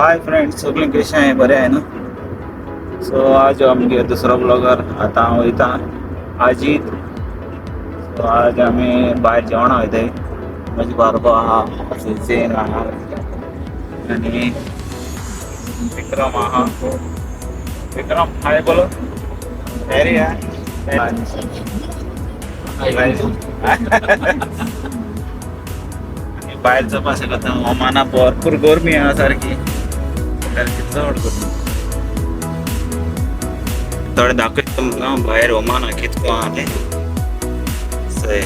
Hi friends, सगळीं कशें आहे? बरें आहे न्हू? सो आज आमगे दुसरो ब्लॉगर. आतां हांव वयता आजीत. सो आज आमी भायर जेवणा वयताय. म्हजे बारबो आहा, जेन आहा आनी विक्रम आहा. विक्रम हाय बोलो. फेरी आहा. भायर चोवपा शकता ओमाना भरपूर गरमी आहा, सारकी सारकी चड गरमी. थोडे दाखयता तुमकां भायर ओमाना कितको आहा तें. चोय,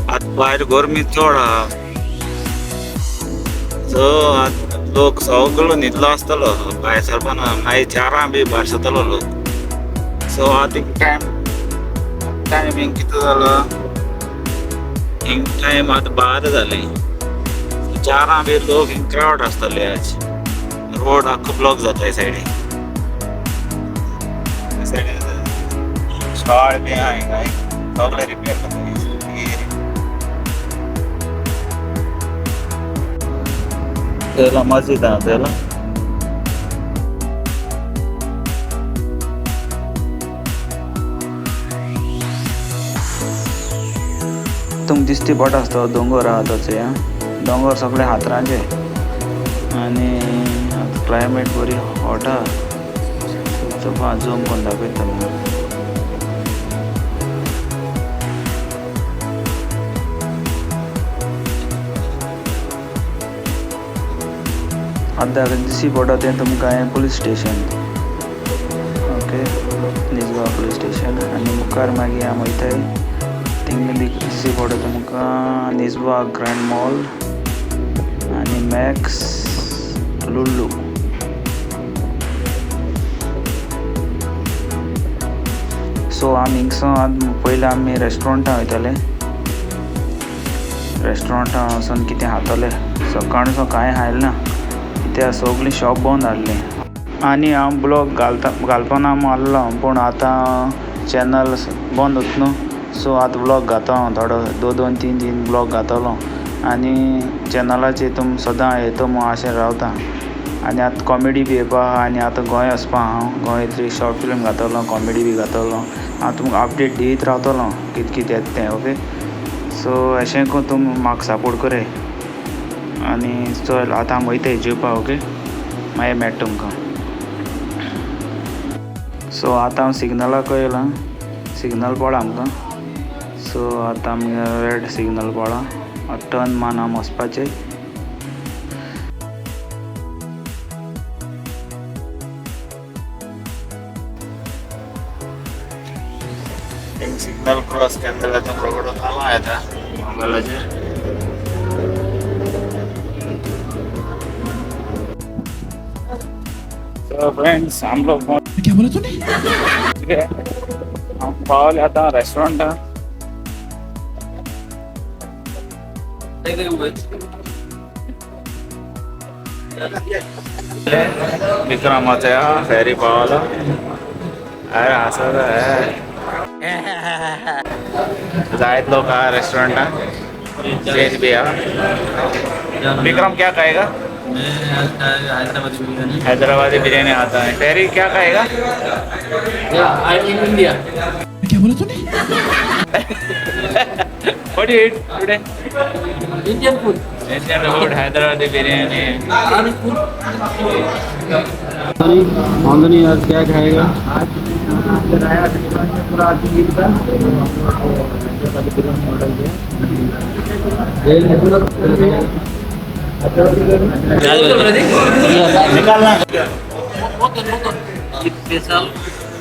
आतां भायर गरमी चड आहा. सो आतां लोक सगळो न्हिदलो आसतलो, भायर सरपाना. मागीर 4 बी भायर सरतलो लोक. सो आतां टायमींग कितें जालो? हिंग टायम आतां 12 जाले. 4 बी लोक हिंग क्रावड आसतले. आज रोड आख्खो ब्लॉक जाता. ह्या सायडीन सायडीन शॉळ बी आहा. हिंगा सगळे रिपेर करता. थंयला मस्जिद आहा थंयला. तुमकां दिश्टी पडटा आसतलो दोंगर आहा तो चोय. दोंगर सगळे हातरांचे आनी आतां क्लायमेट बरी हॉट आहा. चोवपा झूम करून दाखयता तुमकां. आतां दिश्टी पडटा तें तुमकां हें police station. Okay, Nizwa police station. आनी मुखार मागीर आमी वयताय थिंगा दिश्टी पडटा तुमकां निजवा ग्रँड मॉल आनी मॅक्स लुल्लू. सो आमी हिंगसो आतां पयलीं आमी रेस्टॉरंटान वयताले. रेस्टॉरंटान वचोन कितें खातले. सकाळचो कांय खायलें ना कित्याक सगळीं शॉप बंद आहलीं. आनी हांव ब्लॉग घालपाना आहलो, पूण आतां चॅनल बंद जाता न्हू. सो आतां ब्लॉग घातो हांव थोडो, 2 2 3 3 ब्लॉग घातलो आनी चॅनलाचेर तुम सदां येता म्हूण आशेन रावता. आनी आतां कॉमेडी बी येवपा आहा. आनी आतां गोंय वचपा हांव, गोंय शॉर्ट फिल्म घातलो, कॉमेडी बी घातलो. हांव तुमकां अपडेट दीत रावतलो कितें कितें येता तें. ओके, सो अशें करून तुमी म्हाका सपोर्ट कराय. आनी चल आतां आमी वयताय जेवपा. ओके, मागीर मेळटा तुमकां. सो आतां हांव सिग्नलाक येयलां. सिग्नल पडला आमकां. सो आतां आमी रेड सिग्नल पडला, टर्न मान आमी वचपाचें. सिग्नल क्रॉस केलें जाल्यार तुमकां रोखडो तालांव येता मोबायलाचेर. सो फ्रेंड्स, हम लोग क्या बोला तूने? हम पावले आतां रेस्टोरंटान. विक्रमाच्या फेरी पावलो. अरे आसा जायत लोक आहा रेस्टोरंटान. चेंज बी आहा. विक्रम क्या खाएगा? हैदराबादी बिरयानी. हैदराबादी बिरयानी आता है. फेरी क्या खाएगा? I am in India. क्या बोला तूने? What do you eat today? Indian food. Indian food, Hyderabadi biryani. Arabic food. आमदनी आज क्या खाएगा? आज पूरा बिरयानी ऑर्डर किया. निकालना स्पेशल.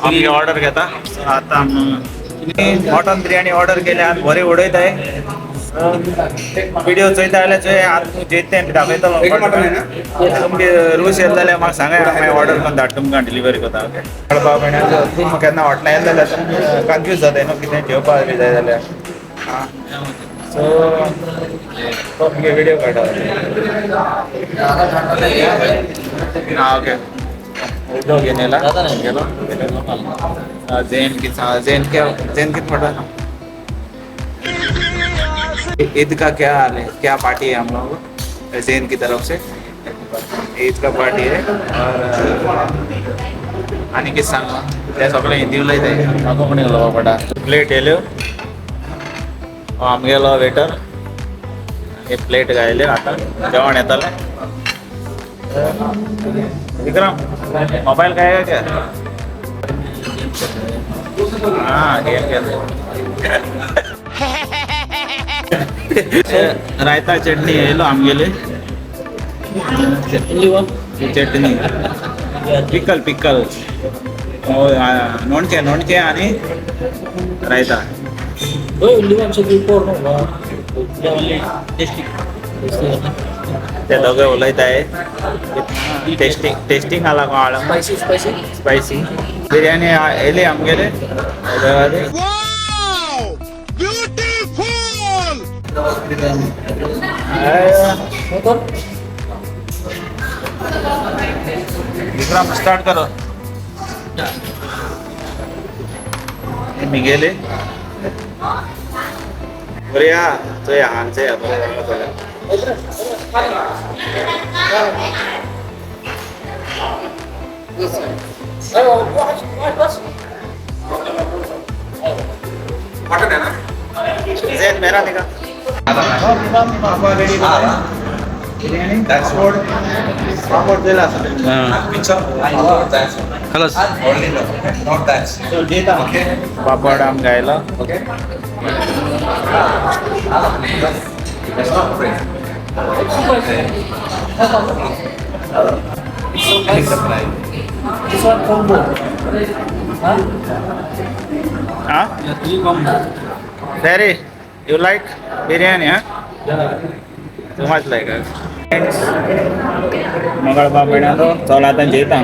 आमी ऑर्डर घेता. आता मटन बिर्याणी ऑर्डर केल्या. आतां बरी उडयताय. व्हिडिओ चोयता जाल्यार चोय. आतां जेयता तें दाखयतलो. तुमगे रूस येयले जाल्यार म्हाका सांगाय, हांव मागीर ऑर्डर करून धाडटा तुमकां, डिलिव्हरी करता. ओके, कळपा मेळना. तुमकां केन्ना हॉटेलां येयले जाल्यार तुमकां कन्फ्यूज जाता न्हू, कितें जेवपाक बी जाय जाल्यार. सो तो मुगे व्हिडिओ काडटा. हां ओके, उदक घेवन येयला गेलो. जेन कितें, जेन कितें म्हणटा? ईद का क्या हाल है, क्या पार्टी है हम लोगों को जैन की तरफ से ईद का पार्टी है. और आनी कितें सांगू, ते सगळे हिंदी उलयताय, म्हाका कोंकणी उलोवपाक पडटा. प्लेट येयल्यो, हो आमगेलो वेटर एक प्लेट घायल्यो. आतां जेवण येतलें. विक्रम मोबाईल खाएगा क्या? हाँ, गेम खेलते. रायता चटणी येयलो आमगेले. चटणी, पिकल पिकल, लोणचें लोणचें आनी रायता. Only one should be four, no? Only tasty. ते दोघे उलयताय. टेस्टिंग टेस्टिंग आला कोण. Spicy, spicy. Spicy biryani येयली आमगेले Hyderabadi. Beautiful. Motor. Vikram start करो. मिगेले बरें आहा चोया, हांगचे बरें जालां सगळें. जैन मेरा निका बिर्याणी पापड दिला. खलास. पापड आम गायला. This one combo. Huh? हा. Yeah, three combo. Harry, you like biryani, huh? Yeah. Too much like it. मंगळ बाबेणालो चल आतां जेयता.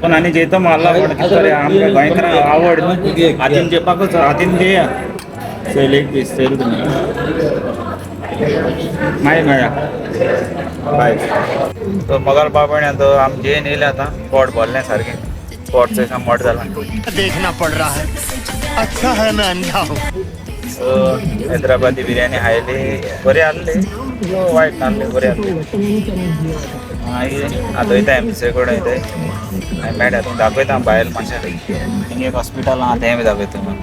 पूण आनी जेयता मारला, पण कितें करूया, आमकां गोंयकारांक आवड न्हू, हातीन जेवपाकूच, हातीन घेया. चल एक पीस चल तुमी, मागीर मेळया, बाय. सो मगल बाबण तो आमी जेयन येयले. आतां पोट भरलें सारकें, पोट चोय मोट जालां. देखना पड़ रहा है, अच्छा है मैं अंधा हूँ. सो हैदराबादी बिर्याणी खायली, बरी आहली, वायट नासली, बरी आहली. मागीर आतां वयताय आमी दुसरे कडेन वयताय मागीर मेळटा. तुमकां दाखयता भायर मातशें, हिंगा एक हॉस्पिटल आहा, तें बी दाखयता तुमकां.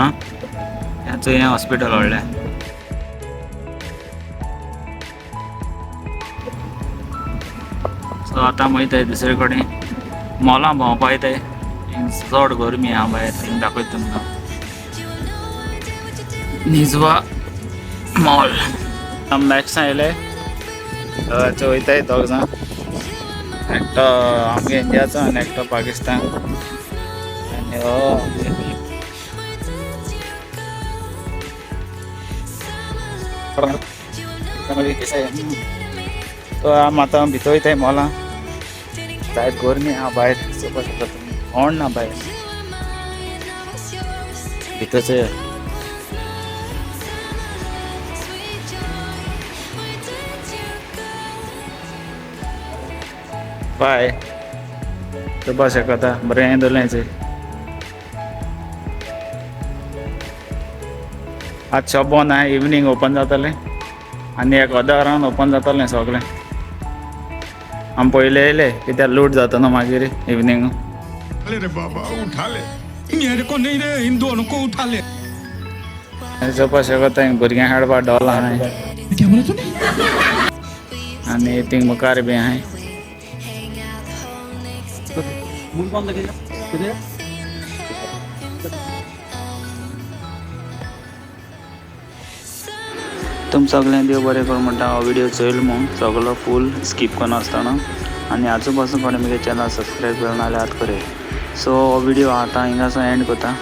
आं हें हें हॉस्पिटल व्हडलें. सो आतां वयताय दुसरे कडेन मॉलां भोंवपा वयताय. चड गरमी आहा भायर. थिंग दाखयता तुमकां, निजवा मॉल. आम मॅक्स आयले वयताय दोग जाण, एकटो आमगे इंडियाचो आनी एकटो पाकिस्तान. आनी हो तो आम आतां भितर वयताय मॉलां. जायत गरमी आहा भायर, चोवपाक शकता तुमी, कोण ना भायर भितर. चोया बाय, चोवपाक शकता, बरें दवरलें चोय. आज शॉप बंद आहा, इवनींग ओपन जातलें आनी एक अर्द वरान ओपन जातलें सगळें. आमी पयले येयले कित्याक लूट जाता न्हू मागीर इवनींग. ले रे बाबा, उठा ले, मेरे को नहीं रे, इन दोनों को उठा ले. चोवपाक शकता, भुरग्यांक खेळपाक डॉल आहाय. क्या बोला तूने? आनी थिंग मुखार बी आहाय. कौन लगेगा किधर? तुम सगळ्यांक देव बरें करूं म्हणटा. हो व्हिडिओ चोयल म्हूण सगळो फूल स्कीप करनासतना आनी आजू पासून कोणें म्हगे चॅनल सबस्क्रायब करूं ना जाल्यार आतां करे. सो हो व्हिडिओ आतां हिंगासून एंड करता.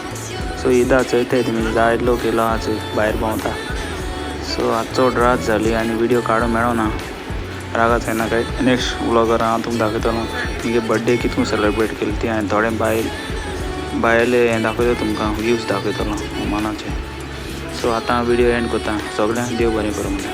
सो ईदा चोयताय तुमी, जायत लोक येयलो आहा चोय भायर भोंवता. सो आतां चड रात जाली आनी व्हिडिओ काडूंक मेळना, रागात येना काय. नेक्स्ट व्लॉगार हांव तुमकां दाखयतलो मुगे बड्डे कितको सेलिब्रेट केली ती आनी थोडे भायर भायले हें दाखयता तुमकां, व्यूज दाखयतलो ओमानाचे. सो आतां व्हिडिओ एंड करता. सगळ्यांक देव बरें करूं म्हणटा.